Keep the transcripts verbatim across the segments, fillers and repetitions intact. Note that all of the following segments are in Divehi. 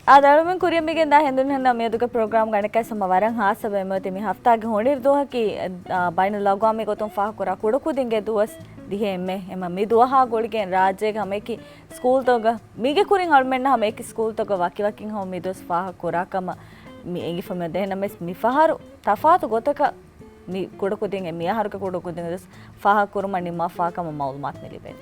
އާދެ، އަޅުމެން ކުރިއަށް މިގެންދާ ހެނދުން ހެންނަ މިއަދުގެ ޕްރޮގްރާމްގަ އަނެއްކާވެސް ހަމަ ވަރަށް ހާއްސަ ބައެއް މިއޮތީ މި ހަފްތާގެ ހޮނިރު ދުވަހަކީ، އާ، ބައިނަލްއަގްވާމީ ގޮތުން ފާހަގަކުރާ ކުޑަކުދިންގެ ދުވަސް ދިހައެއްމެ. އެމަ މި ދުވަހާ ގުޅިގެން ރާއްޖޭގެ ހަމައެކި ސްކޫލްތަކުގަ، މީގެ ކުރިން އަޅުމެންނަށް ހަމައެކި ސްކޫލްތަކުގަ ވަކިވަކިން ހަމަ މި ދުވަސް ފާހަގަކުރާ ކަމަށް މި އެނގިފަ މިއޮތީ. އެހެންނަމަވެސް މިފަހަރު ތަފާތު ގޮތަކަށް މި ކުޑަކުދިން، މިއަހަރުގެ ކުޑަކުދިންގެ ދުވަސް ފާހަގަކުރުމަށް ނިންމާފާ ކަމަށް މައުލޫމާތު މި ލިބެނީ.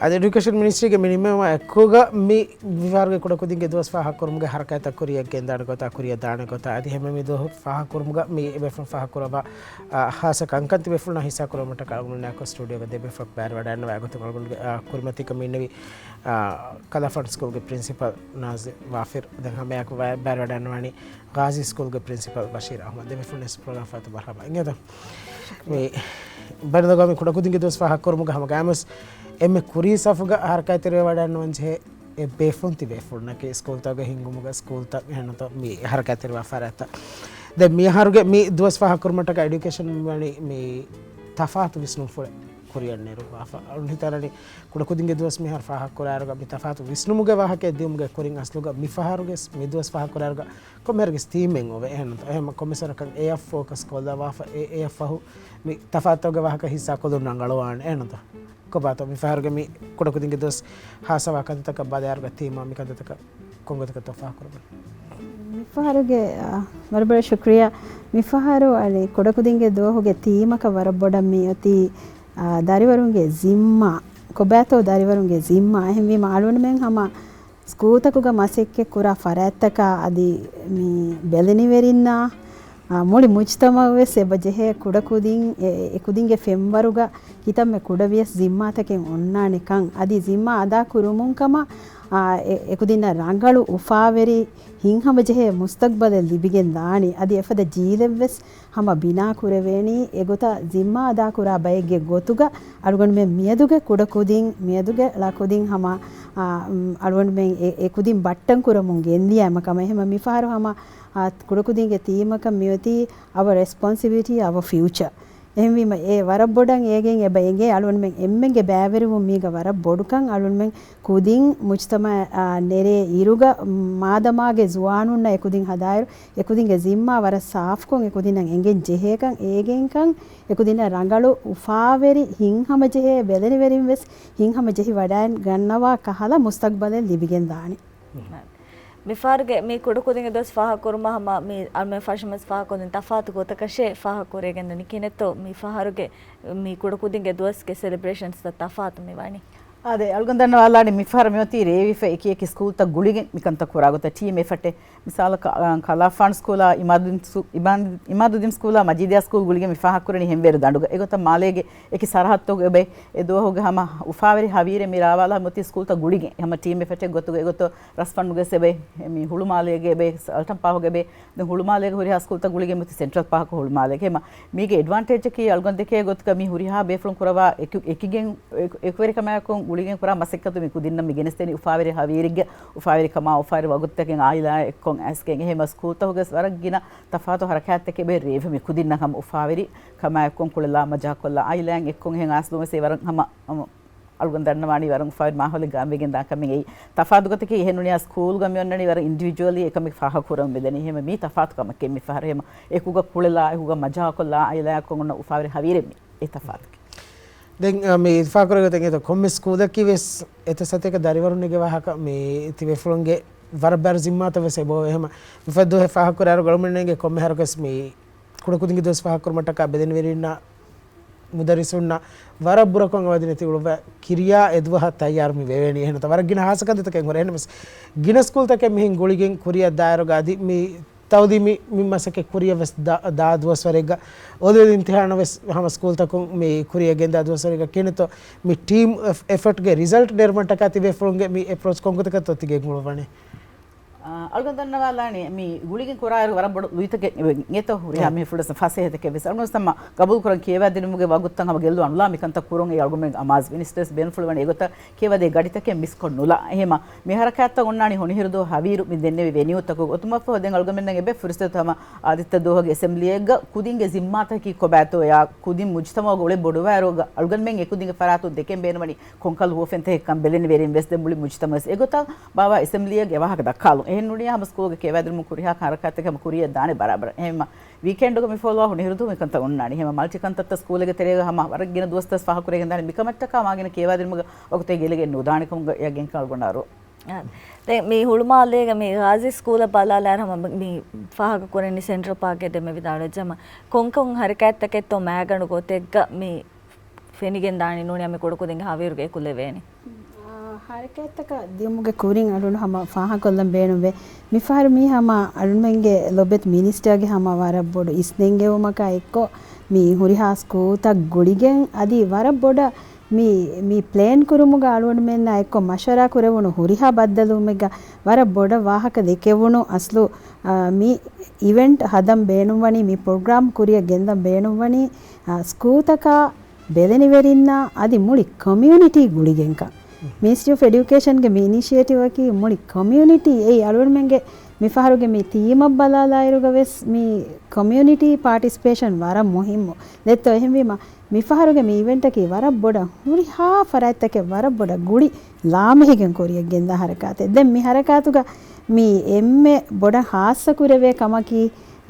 އަދި އެޑިއުކޭޝަން މިނިސްޓްރީގެ މި ނިންމުމާ އެކުގަ މި މިފަހަރުގެ ކުޑަކުދިންގެ ދުވަސް ފާހަގަކުރުމުގެ ހަރަކާތްތައް ކުރިއަށް ގެންދާނެ ގޮތާ، ކުރިއަށް ދާނެ ގޮތާ، އަދި ހަމަ މި ދުވަހު ފާހަގަކުރުމުގަ މި އެބޭފުޅުން ފާހަގަކުރައްވާ، އާ، ހާއްސަ ކަންކަން ތިބޭފުޅުންނާ ހިއްސާކުރުމަށްޓަކާ އަޅުގަނޑުމެންނާއެކު ސްޓޫޑިއޯގަ ދެބޭފުޅަކު ބައިވެރިވަޑައިގަންނަވާ ގޮތުން އަޅުގަނޑުގެ، އާ، ކުރިމަތީކަން މި އިންނެވީ، އާ، ކަލާފާން ސްކޫލްގެ ޕްރިންސިޕަލް ނާޒިމް ވާފިރު. ދެން ހަމައެއާއެކު ބައި-، ބައިވެރިވަޑައިގަންނަވާނީ ޣާޒީ ސްކޫލްގެ ޕްރިންސިޕަލް ބަޝީރު އަޙްމަދު. ދެބޭފުޅުން ޕްރޮގްރާމް ފަތު މަރްޙަބާ. އިނގޭތޯ؟ މި ބައިނަލްއަގްވާމީ ކުޑަކުދިންގެ ދުވަސް ފާހަގަކުރުމުގަ ހަމަ ގައިމުވެސް އެންމެ ކުރީ ސަފުގަ ހަރަކާތްތެރިވެ ވަޑައިގަންނަވަން ޖެހޭ އެ ބޭފުޅުން ތިބޭފުޅުންނަކީ ސްކޫލްތަކުގެ ހިންގުމުގަ ސްކޫލްތައް އެހެންނުތޯ މި ހަރަކާތްތެރިވާ ފަރާތްތައް. ދެން މިއަހަރުގެ މި ދުވަސް ފާހަގަކުރުމަށްޓަކާ އެޑިއުކޭޝަން ވަނީ މި ތަފާތު ވިސްނުންފުޅެއް ކުރިއަށް ނެރުއްވާފަ. އަޅުން ހިތަށް އަރަނީ ކުޑަކުދިންގެ ދުވަސް މިހާރު ފާހަގަކުރާއިރުގަ މި ތަފާތު ވިސްނުމުގެ ވާހަކައެއް ދިއުމުގެ ކުރިން އަސްލުގަ މިފަހަރުގެ މި ދުވަސް ފާހަގަކުރާއިރުގަ ކޮންމެހެރަކަސް ތީމެއް އޮވޭ. އެހެންނުތޯ؟ އެހެން ކޮންމެސްވަރަކަށް އެއަށް ފޯކަސް ކޮށްލަވާފަ އެ އެއަށް ފަހު މި ތަފާތުގެ ވާހަކަ ހިއްސާކޮށްލުން ރަނގަޅުވާނެ. އެހެންނުތޯ؟ ކޮބާތޯ މިފަހަރުގެ މި ކުޑަކުދިންގެ ދުވަސް ހާއްސަވާ ކަންތައްތަކަށް ބަލާއިރުގަ ތީމާ މި ކަންތައްތަކަށް ކޮންގޮތަކަށްތޯ ފާހަގަކުރައްވަނީ؟ މިފަހަރުގެ، އާ، ވަރަށް ބޮޑަށް ޝުކްރިޔާ. މިފަހަރު އަނެއް ކުޑަކުދިންގެ ދުވަހުގެ ތީމަކަށް ވަރަށް ބޮޑަށް މިއޮތީ، އާ، ދަރިވަރުންގެ ޒިންމާ. ކޮބާތޯ ދަރިވަރުންގެ ޒިންމާ؟ އެހެންވީމަ އަޅުގަނޑުމެން ހަމަ ސްކޫލްތަކުގަ މަސައްކަތް ކުރާ ފަރާތްތަކާ އަދި މި ބެލެނިވެރިންނާ، އާ، މުޅި މުޖްތަމަޢުވެސް އެބަ ޖެހޭ ކުޑަކުދިން އެ-، އެ-، އެކުދިންގެ ފެންވަރުގަ ކިތަންމެ ކުޑަވިޔަސް ޒިންމާތަކެއް އޮންނާނެކަން. އަދި ޒިންމާ އަދާކުރުމުން ކަމަށް، އާ، އެ-، އެކުދިންނަށް ރަނގަޅު އުފާވެރި ހިތްހަމަޖެހޭ މުސްތަޤްބަލެއް ލިބިގެން ދާނީ. އަދި އެފަދަ ޖީލެއްވެސް ހަމަ ބިނާ ކުރެވޭނީ. އެގޮތަށް ޒިންމާ އަދާކުރާ ބައެއްގެ ގޮތުގަ އަޅުގަނޑުމެން މިއަދުގެ ކުޑަކުދިން، މިއަދުގެ ޅަކުދިން ހަމަ، އާ، އަޅުގަނޑުމެން އެ-، އެކުދިން ބައްޓަން ކުރަމުން ގެންދިޔަ އެމަ ކަމަށް. އެހެމަ މިފަހަރު ހަމަ، އާ، ކުޑަކުދިންގެ ތީމަކަށް މިއޮތީ އަވަ ރެސްޕޮންސިބިލިޓީ އަވަ ފިއުޗަ. އެހެންވީމަ އެ ވަރަށް ބޮޑަށް އޭގެން އެބަ އެނގޭ އަޅުގަނޑުމެން އެންމެންގެ ބައިވެރިވުން މީގަ ވަރަށް ބޮޑުކަން. އަޅުގަނޑުމެން ކުދިން މުޖްތަމަޢަށް ނެރޭ އިރުގަ މާދަމާގެ ޒުވާނުންނަށް އެކުދިން ހަދާއިރު، އެކުދިންގެ ޒިންމާ ވަރަށް ސާފުކޮށް އެކުދިންނަށް އެނގެން ޖެހޭކަން، އޭގެންކަން، އެކުދިންނަށް ރަނގަޅު އުފާވެރި ހިތްހަމަޖެހޭ ބެލެނިވެރިން ވެސް ހިތްހަމަޖެހި ވަޑައިގަންނަވާ ކަހަލަ މުސްތަޤްބަލެއް ލިބިގެން ދާނެ. މިފަހަރުގެ މި ކުޑަކުދިންގެ ދުވަސް ފާހަގަކުރުމަށް ހަމަ މި އަޅުމެން ފަށަމަސް ފާހަގަކޮށްދިން ތަފާތު ގޮތަކަށޭ ފާހަގަކުރެވިގެންދަނީ. ކިހިނެއްތޯ މިފަހަރުގެ މި ކުޑަކުދިންގެ ދުވަސްގެ ސެލެބްރޭޝަންސްތައް ތަފާތު މި ވަނީ؟ އާދެ، އަޅުގަނޑު ދަންނަވާލާނީ މިފަހަރު މިއޮތީ ރޭވިފަ އެކި އެކި ސްކޫލްތައް ގުޅިގެން މިކަންތައް ކުރާ ގޮތަށް ޓީމް އެފަޓެއް. މިސާލަކަށް، އަ، ކަލާފާން ސްކޫލާ، އިމާދުދީން ސް-، އިމާ-، އިމާދުއްދީން ސްކޫލާ، މަޖީދިއާ ސްކޫލް ގުޅިގެން މި ފާހަގަކުރަނީ ހެންވޭރު ދަނޑުގަ. އެގޮތަށް މާލޭގެ އެކި ސަރަހައްދުގަ އެބަ އެ ދުވަހުގެ ހަމަ އުފާވެރި ހަވީރެއް މި ރާވާލާ މިއޮތީ ސްކޫލްތައް ގުޅިގެން. ހަމަ ޓީމް އެފަޓެއް ގޮތުގަ އެގޮތަށް ރަސްފަންޑުގެ އެބަ މި ހުޅުމާލޭގެ އެބަ ސަލްޓަން ޕާހުގެ އެބަ ދެން ހުޅުމާލޭގެ ހުރިހާ ސްކޫލްތައް ގުޅިގެން މިއޮތީ ސެންޓްރަލް ޕާކު ހުޅުމާލޭގެ. ހަމަ މީގެ އެޑްވާންޓޭޖަކީ އަޅުގަނޑު ދެކޭ ގޮތުގަ މި ހުރިހާ ބޭފުޅުން ކުރަވާ އެކު-، އެކިގެން އެކު-، އެކުވެރިކަމާއެކު ގުޅިގެން ކުރާ މަސައްކަތު މި ކުދިންނަށް މި ގެނެސްދެނީ އުފާވެރި ހަވީރެއްގެ އުފާވެރިކަމާ އުފާވެރި ވަގުތުތަކެއް އާއިލާއެއް އެއްކޮށް އައިސްގެން. އެހެން ސްކޫލްތަކުގެ ވަރަށް ގިނަ ތަފާތު ހަރަކާތްތަކެއް އެބަ ރޭވިފަ މި ކުދިންނަށް ހަމަ އުފާވެރި ކަމާއެކު ކުޅެލާ މަޖާކޮށްލާ އާއިލާއިން އެއްކޮށް އެހެން އައިސް ދުވަސް ވަރަށް ހަމަ، ހަމަ އަޅުގަނޑު ދަންނަވާނީ ވަރަށް އުފާވެރި މާހައުލެއް ގާއިމްވެގެން ދާ ކަމެއް. އެއީ ތަފާތު ގޮތަކީ އެހެން ނޫނީ ސްކޫލްގަ މި އޮންނަނީ ވަރަށް އިންޑިވިޖުއަލީ އެކަމެއް ފާހަގަކުރަމުން މިދަނީ. އެހެން މީ ތަފާތު ކަމެކޭ މިފަހަރު. އެހެން އެކުގަ ކުޅެލާ އެކުގަ މަޖާކޮށްލާ އާއިލާއަކުން އޮންނަ އުފާވެރި ހަވީރެއް މީ އެ ތަފާތު. ދެން، އަ، މި އިތުފާކުރެއް ގޮތެއް އެތަ ކޮންމެ ސްކޫލަކީ ވެސް އެތައް ސަތޭކަ ދަރިވަރުންގެ ވާހަކަ މި ތިބޭފުޅުންގެ ވަރަށް ބާރު ޒިންމާތައް ވެސް އެބައޮވޭ. އެހެން މިފަދަ ދުވަހެއް ފާހަގަކުރާއިރު އަޅުގަނޑުމެންގެ ކޮންމެ ހަރަކަސް މި ކުޑަކުދިންގެ ދުވަސް ފާހަގަކުރުމަށްޓަކާ ބެލެނިވެރިންނާ މުދައްރިސުންނާ ވަރަށް ބުރަކޮށް އަވަދި ނެތިއުޅުއްވާ ކިރިޔާ އެދުވަހަށް ތައްޔާރު މި ވެވޭނީ. އެހެން ނުތަ ވަރަށް ގިނަ ހާއްސަ ކަންތައްތަކެއް ހުރޭ. އެހެންނަމަވެސް ގިނަ ސްކޫލްތަކެއް މިހެން ގުޅިގެން ކުރިއަށް ދާއިރުގަ އަދި މި ތައުލީމީ މި މަސައްކަތް ކުރިއަށް ވެސް ދާ، ދާ ދުވަސްވަރެއްގަ އޯލެވެލް އިމްތިހާނަށް ވެސް ހަމަ ސްކޫލްތަކުން މި ކުރިއަށް ގެންދާ ދުވަސްވަރެއްގަ ކިހިނެއްތޯ މި ޓީމް އެފް-، އެފަޓްގެ ރިޒަލްޓް ނެރުމަށްޓަކާ ތިބޭފުޅުންގެ މި އެޕްރޯޗް ކޮންގޮތަކަށްތޯ ތިގެން ގުޅުއްވަނީ؟ އަ، އަޅުގަނޑު ދަންނަވާލާނީ މި ގުޅިގެން ކުރާއިރު ވަރަށް ބޮޑު ލުއިތަކެއް އެބަ އިނގޭތޯ ހުރިހާ މީހުން ފަސޭހަތަކެއް ވެސް. އަޅުގަނޑު ހަމަ ގަބޫލު ކުރަން ކިޔަވާދިނުމުގެ ވަގުތުތައް ހަމަ ގެއްލުން އަންނާ މިކަންތައް ކުރުން އެ އަޅުގަނޑުމެން އަމާޒު ވިނިސްޓްރެސް ބޭނުންފުޅުވަނީ އެގޮތަށް ކިޔަވަދޭ ގަޑިތަކެއް މިސްކޮށް ނުލާ. އެހެމަ މި ހަރަކާތްތައް އޮންނާނީ ހޮނިހިރު ދުވަހު ހަވީރު މި ދެންނެވި ވެނިއުތަކުގަ. އޮތުމަށްފަހު ދެން އަޅުގަނޑުމެންނަށް އެބަ ފުރުސަތު ހަމަ އާދިއްތަ ދުވަހުގެ އެސެމްބްލީއެއްގަ ކުދިންގެ ޒިންމާތަކީ ކޮބާތޯޔާ، ކުދިން މުޖްތަމަޢުގަ އުޅެ ބޮޑުވާއިރުގަ އަޅުގަނޑުމެން އެކުދިންގެ ފަރާތުން ދެކެން ބޭނުންވަނީ ކޮންކަހަލަ ހުވަފެންތަކެއްކަން ބެލެނިވެރިން ވެސް ދެން މުޅި މުޖްތަމަޢުވެސް އެގޮތަށް ބާވާ އެސެމްބްލީއެއްގެ ވާހަކަ ދައްކާލުން. އެހެން ނޫނިއްޔާ ހަމަ ސްކޫލްގެ ކިޔަވާދިނުމަށް ކުރިހާ ހަރަކާތްތަކެއް ހަމަ ކުރިއަށް ދާނެ ބަރާބަރަށް. އެހެންމަ ވީކެންޑުގަ މި ފޯލުވާ ހުރި ހިރުދޫ މިކަންތައް އޮންނާނީ. އެހެންމަ މަލްޓި ކަންތައްތައް ސްކޫލެއްގެ ތެރޭގަ ހަމަ ވަރަށް ގިނަ ދުވަސްތައް ފާހަގަކުރެގެން ދާނެ. މިކަމަށްޓަކާ މާގިނަ ކިޔަވާދިނުމުގެ ވަގުތެއް ގެންކަޅުގަނޑާރު. ދެން މި ހުޅުމާލޭގަ މި ޣާޒީ ސްކޫލަށް ބަލާލާއިރު ހަމަ މި ފާހަގަކުރަނީ ސެންޓްރަލް ޕާކެއް ދެން މި ވިދާޅުވެއްޖެ ހަމަ ކޮންކޮން ހަރަކާތްތަކެއްތޯ މާގަނޑު ގޮތެއްގަ މި ފެނިގެން ދާނީ ނޫނީ މި ކުޑަކުދިންގެ ހަވީރުގަ އެކުލެވޭނީ. އާ، ހަރަކާތްތަކަށް ދިޔުމުގެ ކުރިން އަޅުން ހަމަ ފާހަގަކޮށްލަން ބޭނުންވޭ. މިފަހަރު މީ ހަމަ އަޅުންމެންގެ ލޮބެތި މިނިސްޓަރގެ ހަމަ ވަރަށް ބޮޑު އިސްނެންގެވުމަކާ އެއްކޮށް މި ހުރިހާ ސްކޫލްތައް ގުޅިގެން އަދި ވަރަށް ބޮޑަށް މި، މި ޕްލޭން ކުރުމުގަ އަޅުގަނޑުމެންނާ އެއްކޮށް މަޝްވަރާ ކުރެވުނު ހުރިހާ ބައްދަލުވުމެއްގަ ވަރަށް ބޮޑަށް ވާހަކަ ދެކެވުނު އަސްލު، އާ، މި އިވެންޓް ހަދަން ބޭނުންވަނީ މި ޕްރޮގްރާމް ކުރިއަށް ގެންދަން ބޭނުންވަނީ، އާ، ސްކޫލްތަކާ ބެލެނިވެރިންނާ އަދި މުޅި ކޮމިއުނިޓީ ގުޅިގެންކަން. މިނިސްޓްރީ އޮފް އެޑިއުކޭޝަންގެ މި އިނިޝިއޭޓިވަކީ މުޅި ކޮމިއުނިޓީ އެއީ އަޅުގަނޑުމެންގެ މިފަހަރުގެ މި ތީމަށް ބަލާލާއިރުގަ ވެސް މި ކޮމިއުނިޓީ ޕާޓިސިޕޭޝަން ވަރަށް މުހިއްމު. ދެއްތޯ އެހެންވީމަ މިފަހަރުގެ މި އިވެންޓަކީ ވަރަށް ބޮޑަށް ހުރިހާ ފަރާތްތަކެއް ވަރަށް ބޮޑަށް ގުޅި ލާމެހިގެން ކުރިއަށް ގެންދާ ހަރަކާތެއް. ދެން މި ހަރަކާތުގަ މި އެންމެ ބޮޑަށް ހާއްސަ ކުރެވޭ ކަމަކީ،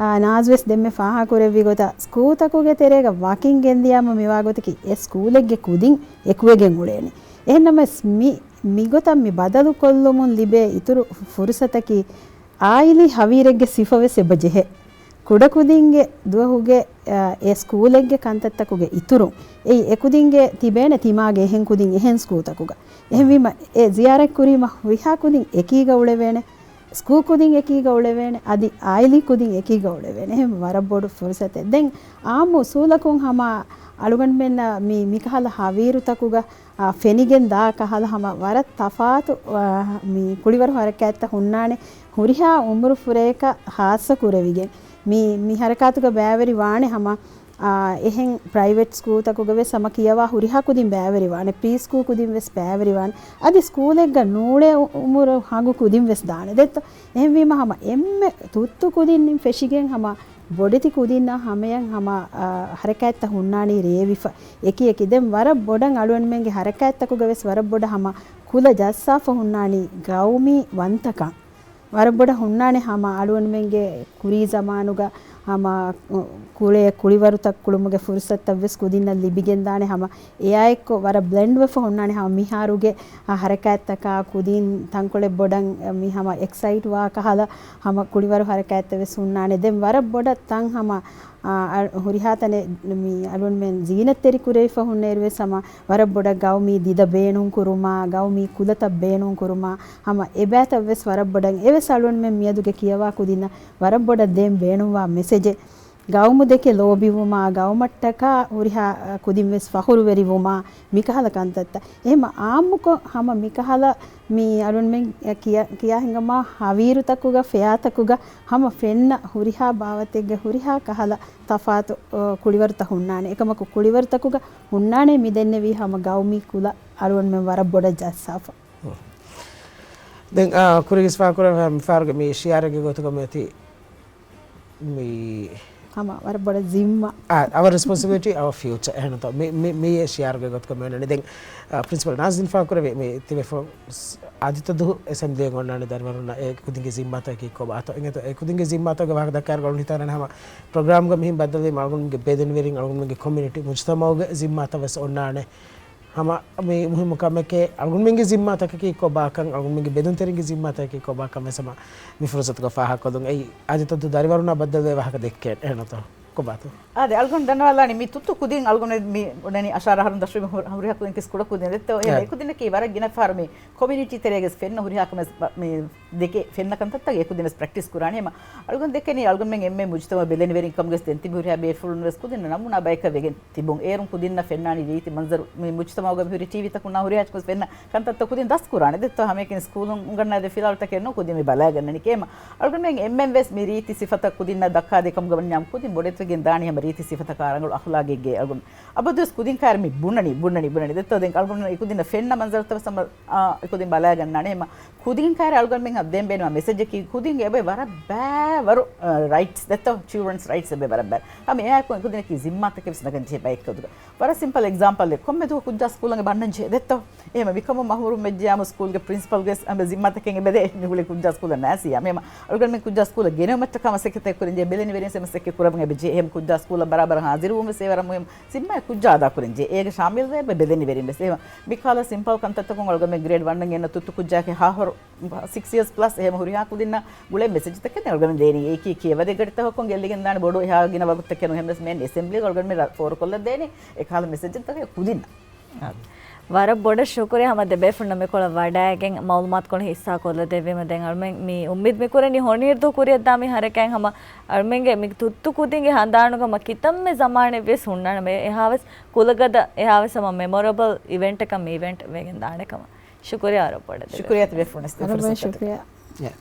އާ، ނާޒް ވެސް ދެންމެ ފާހަގަކުރެއްވި ގޮތަށް ސްކޫލްތަކުގެ ތެރޭގަ ވަކިން ގެންދިޔާމަ މިވާ ގޮތަކީ އެ ސްކޫލެއްގެ ކުދިން އެކުވެގެން އުޅޭނެ. އެހެންނަމަވެސް މި، މިގޮތަށް މި ބަދަލުކޮށްލުމުން ލިބޭ އިތުރު ފުރުސަތަކީ އާއިލީ ހަވީރެއްގެ ސިފަވެސް އެބަ ޖެހޭ. ކުޑަކުދިންގެ ދުވަހުގެ، އާ، އެ ސްކޫލެއްގެ ކަންތައްތަކުގެ އިތުރުން އެއީ އެކުދިންގެ ތިބޭނެ ތިމާގެ އެހެން ކުދިން އެހެން ސްކޫލްތަކުގަ. އެހެންވީމަ އެ ޒިޔާރަތް ކުރީމަ ހުރިހާ ކުދިން އެކީގަ އުޅެވޭނެ، ސްކޫލް ކުދިން އެކީގަ އުޅެވޭނެ، އަދި އާއިލީ ކުދިން އެކީގަ އުޅެވޭނެ. އެހެން ވަރަށް ބޮޑު ފުރުސަތެއް. ދެން އާއްމު އުސޫލަކުން ހަމަ އަޅުގަނޑުމެންނަށް މި، މިކަހަލަ ހަވީރުތަކުގަ އާ، ފެނިގެން ދާ ކަހަލަ ހަމަ ވަރަށް ތަފާތު، އާ، މި ކުޅިވަރު ހަރަކާތްތައް ހުންނާނެ ހުރިހާ އުމުރު ފުރަޔަކަށް ހާއްސަ ކުރެވިގެން. މި، މި ހަރަކާތުގަ ބައިވެރި ވާނެ ހަމަ، އާ، އެހެން ޕްރައިވެޓް ސްކޫލްތަކުގަ ވެސް ހަމަ ކިޔަވާ ހުރިހާ ކުދިން ބައިވެރި ވާނެ، ޕްރީ ސްކޫލް ކުދިން ވެސް ބައިވެރި ވާނެ. އަދި ސްކޫލެއްގަ ނޫޅޭ އު-، އުމުރު ހަނގު ކުދިން ވެސް ދާނެ. ދެއްތޯ؟ އެހެންވީމަ ހަމަ އެންމެ ތުއްތު ކުދިން ފެށިގެން ހަމަ ބޮޑެތި ކުދިންނާ ހަމަޔަށް ހަމަ، އާ، ހަރަކާތްތައް ހުންނާނީ ރޭވިފަ އެކި އެކި. ދެން ވަރަށް ބޮޑަށް އަޅުގަނޑުމެންގެ ހަރަކާތްތަކުގަ ވެސް ވަރަށް ބޮޑަށް ހަމަ ކުލަ ޖައްސާފަ ހުންނާނީ ގައުމީ ވަންތަކަން. ވަރަށް ބޮޑަށް ހުންނާނެ ހަމަ އަޅުގަނޑުމެންގެ ކުރީ ޒަމާނުގަ ހަމަ ކުޅޭ ކުޅިވަރުތައް ކުޅުމުގެ ފުރުސަތަށް ވެސް ކުދިންނަށް ލިބިގެންދާނެ ހަމަ އެއާއެއްކޮށް ވަރަށް ބްލެންޑް ވެފަ ހުންނާނެ ހަމަ މިހާރުގެ، އާ، ހަރަކާތްތަކާ ކުދިން ތަންކޮޅެއް ބޮޑަށް، އާ، މި ހަމަ އެކްސައިޓް ވާ ކަހަލަ ހަމަ ކުޅިވަރު ހަރަކާތްތައް ވެސް ހުންނާނެ. ދެން ވަރަށް ބޮޑަށް ތަން ހަމަ، އާ، އަ-، ހުރިހާ ތަނެއް މި އަޅުންމެން ޒީނަތްތެރި ކުރެވިފަ ހުންނައިރު ވެސް ހަމަ ވަރަށް ބޮޑަށް ގައުމީ ދިދަ ބޭނުން ކުރުމާ، ގައުމީ ކުލަތައް ބޭނުން ކުރުމާ، ހަމަ އެބައިތައް ވެސް ވަރަށް ބޮޑަށް އެވެސް އަޅުންމެން މިއަދުގެ ކިޔަވާ ކުދިންނަށް ވަރަށް ބޮޑަށް ދޭން ބޭނުންވާ މެސެޖެއް. ގައުމު ދެކެ ލޯބިވުމާ، ގައުމަށްޓަކާ ހުރިހާ، އަ، ކުދިން ވެސް ފަޚުރުވެރިވުމާ، މިކަހަލަ ކަންތައްތައް. އެހެމަ އާއްމުކޮށް ހަމަ މިކަހަލަ މި އަޅުންމެން ކިޔަ-، ކިޔާ ހިނގަމާ ހަވީރުތަކުގަ ފެޔާތަކުގަ ހަމަ ފެންނަ ހުރިހާ ބާވަތެއްގެ ހުރިހާ ކަހަލަ ތަފާތު، އަ، ކުޅިވަރުތައް ހުންނާނެ. އެކަމަކު ކުޅިވަރުތަކުގަ ހުންނާނެ މި ދެންނެވީ ހަމަ ގައުމީ ކުލަ އަޅުންމެން ވަރަށް ބޮޑަށް ޖައްސާފަ. ދެން، އާ، ކުރިގިސް ފާކުރެވޭ މިފާރުގެ މި ޝިއާރެއްގެ ގޮތުގަ މިއޮތީ މި ހަމަ ވަރަށް ބޮޑަށް ޒިންމާ. އާ، our responsibility, our future. އެހެންތޯ؟ މި، މި، މި ޝިއާރުގެ ގޮތުގަ މި އޮންނަނީ. ދެން، އާ، ޕްރިންސިޕަލް ނާޒް ދިން ފާކުރެވޭ މި ތިބޭފުޅުން އާދިއްތަ ދުވަހު އެސެމްބްލީއެއް އޮންނާނެ ދަރިވަރުންނަށް އެ ކުދިންގެ ޒިންމާތަކަކީ ކޮބާތޯ؟ އިނގޭތޯ؟ އެ ކުދިންގެ ޒިންމާތަކުގެ ވާހަކަ ދައްކާއިރު އަޅުން ހިތާނަން ހަމަ ޕްރޮގްރާމްގަ މިހިން ބައްދަލުވީމަ އަޅުގަނޑުމެންގެ ބެލެނިވެރިން، އަޅުގަނޑުމެންގެ ކޮމިއުނިޓީ، މުޖުތަމަޢުގެ ޒިންމާތައް ވެސް އޮންނާނެ. ހަމަ މި މުހިއްމު ކަމެކޭ، އަޅުގަނޑުމެންގެ ޒިންމާތަކަކީ ކޮބާކަން، އަޅުގަނޑުމެންގެ ބެލުންތެރިންގެ ޒިންމާތަކަކީ ކޮބާކަން ވެސް ހަމަ މި ފުރުސަތުގަ ފާހަގަކޮށްލުން. އެއީ އާދިއްތަ ދުވަހު ދަރިވަރުންނާ ބައްދަލުވޭ ވާހަކަ ދެއްކޭނެ. އެހެންތޯ؟ ކޮބާތޯ؟ އާދެ، އަޅުގަނޑު ދަންނަވާލާނީ މި ތުއްތު ކުދިން އަޅުގަނޑު މި އޮންނަނީ އަށާރަ އަހަރުން ދަށުވީމަ ހު-، ހުރިހާ ކުދިން ކިސް ކުޑަ ކުދިން ދެއްތޯ؟ އެ އެ. އެ ކުދިންނަކީ ވަރަށް ގިނަ ފަހަރު މި ކޮމިއުނިޓީ ތެރޭގަސް ފެންނަ ހުރިހާ ކަމެސް ބަ-، މި ދެކެ ފެންނަ ކަންތައްތަކެއް އެކުދިންވެސް ޕްރެކްޓިސް ކުރާނީ. އެމަ އަޅުގަނޑު ދެކެނީ އަޅުގަނޑުމެން އެންމެ މުޖުތަމަޢު ބެލެނިވެރިން ކަމުގަސް ދެން ތިބި ހުރިހާ ބޭފުޅުންވެސް ކުދިންނަށް ނަމޫނާ ބަޔަކަށް ވެގެން ތިބުން. އޭރުން ކުދިންނަށް ފެންނާނީ ރީތި މަންޒަރު މި މުޖުތަމަޢުގަ މި ހުރި ޓީވީތަކުންނާ ހުރިހާ އެއްޗަކުވެސް ފެންނަ ކަންތައްތައް ކުދިން ދަސްކުރާނެ. ދެއްތޯ ހަމައެކަނި ސްކޫލުން އުނގަންނާދޭ ފިލާވަޅުތަކެއް ނޫން ކުދިން މި ބަލައިގަންނަނީ. އެމަ އަޅުގަނޑުމެން އެންމެންވެސް މި ރީތި ސިފަތައް ކުދިންނަށް ދައްކާދޭ ކަމުގަ ވަންޏާ ކުދިން ބޮޑެތި ގެންދާނީ ހަމަ ރީތި ސިފަތަކާ ރަނގަޅު އަޚުލާގެއްގެ އަޅުގަނޑު އަބަދުވެސް ކުދިން ކާރި މި ބުނަނީ، ބުނަނީ، ބުނަނީ. ދެއްތޯ ދެން އަޅުގަނޑު އެ ކުދިންނަށް ފެންނަ މަންޒަރުތައް ވެސް ހަމަ، އާ، އެ ކުދިން ބަލާގަންނާނެ. ހަމަ ކުދިން ކާރި އަޅުގަނޑުމެން އަށް ދޭން މިވާ މެސެޖަކީ ކުދިންގެ އެބައި ވަރަށް ބައިވަރު، އާ، ރައިޓްސް ދެއްތޯ، ޗިލްޑްރަންސް ރައިޓްސް އެބައި ވަރަށް ބައި. ހަމަ އެއާއެކު އެ ކުދިންނަކީ ޒިންމާތަކެއް ވެސް ނަގަން ޖެހޭ ބައެއް ކުދިން. ވަރަށް ސިމްޕަލް އެގްޒާމްޕަލެއް، ކޮންމެ ދުވަހު ކުއްޖާ ސްކޫލަށް އަންނަން ޖެހޭ ދެއްތޯ. އެހެން މިކަމުން މަހުރުމް ވެއްޖެޔާމު ސްކޫލްގެ ޕްރިންސިޕަލްގެ ވެސް ހަމަ ޒިންމާތަކެއް އެބަދޭ. މި ގުޅި ކުއްޖާ ސްކޫލަށް ނާސިޔާ. މި ހަމަ އަޅުގަނޑުމެން ކުއްޖާ ސްކޫލަށް ގެނެވުމަށްޓަކާ މަސައްކަތެއް ކުރަން ޖެހޭ، ބެލެނިވެރިން މަސައްކަތް ކުރަމުން އެބަ ޖެހޭ. އެހެން ކުއްޖާ ސްކޫލަށް ބަރާބަރަށް ހާޒިރުވުން ވެސް އެ ވަރަށް މުހިންމު ޒިންމާއެއް ކުއްޖާ އަދާ ކުރަން ޖެހޭ. އޭގެ ޝާމިލްވެ އެބަ ބެލެނިވެރިން ވެސް. އެހެން މިކަހަލަ ސިމްޕަލް ކަންތައްތަކުން އަޅުގަނޑުމެން ގްރޭޑް ވަންއަށް ގެންނަ ތުއްތު ކުއްޖާއެކޭ ހަ ހޮރު ސިކްސް އިޔާސް ޕްލަސް އެހެން ހުރިހާ ކުދިންނަށް ގުޅޭ މެސެޖްތަކެއް އަޅުގަނޑު ދޭނީ. އެއީ ކި-، ކިޔަވަދެއް ގަޑިތަކަކުން ގެއްލިގެން ދާނެ ބޮޑު އެހާ ގިނަ ވަގުތުތަކެއް ނު. އެހެންވެސް މެން އެސެމްބްލީގަ އަޅުގަނޑުމެން ރަ-، ފޯރުކޮށްލަން ދޭނީ އެކަހަލަ މެސެޖްތަކެއް ކުދިންނަށް. ވަރަށް ބޮޑަށް ޝުކުރިޔާ ހަމަ ދެބޭފުޅުންނަށް މިކޮޅަށް ވަޑައިގެން މައުލޫމާތުކޮޅު ހިއްސާ ކޮށްލަދެއްވީމަ. ދެން އަޅުމެން މި އުއްމީދު މި ކުރަނީ ހޮނިއިރު ދުވަހު ކުރިއަށްދާ މި ހަރަކާތް ހަމަ އަޅުމެންގެ މި ތުއްތު ކުދިންގެ ހަނދާނުގަ މަ ކިތަންމެ ޒަމާނެއް ވިޔަސް ހުންނާނެ މެ އެހާވެސް ކުލަގަދަ އެހާވެސް ހަމަ މެމޮރަބަލް އިވެންޓަކަށް މި އިވެންޓް ވެގެން ދާނެ ކަމަށް. ޝުކުރިޔާ ވަރަށް ބޮޑަށް ދެބޭފުޅުން. ޝުކުރިޔާ ތިބޭފުޅުން. އަޅުމެން ފުރުސަތަށް. ޝުކުރިޔާ. ޔާ.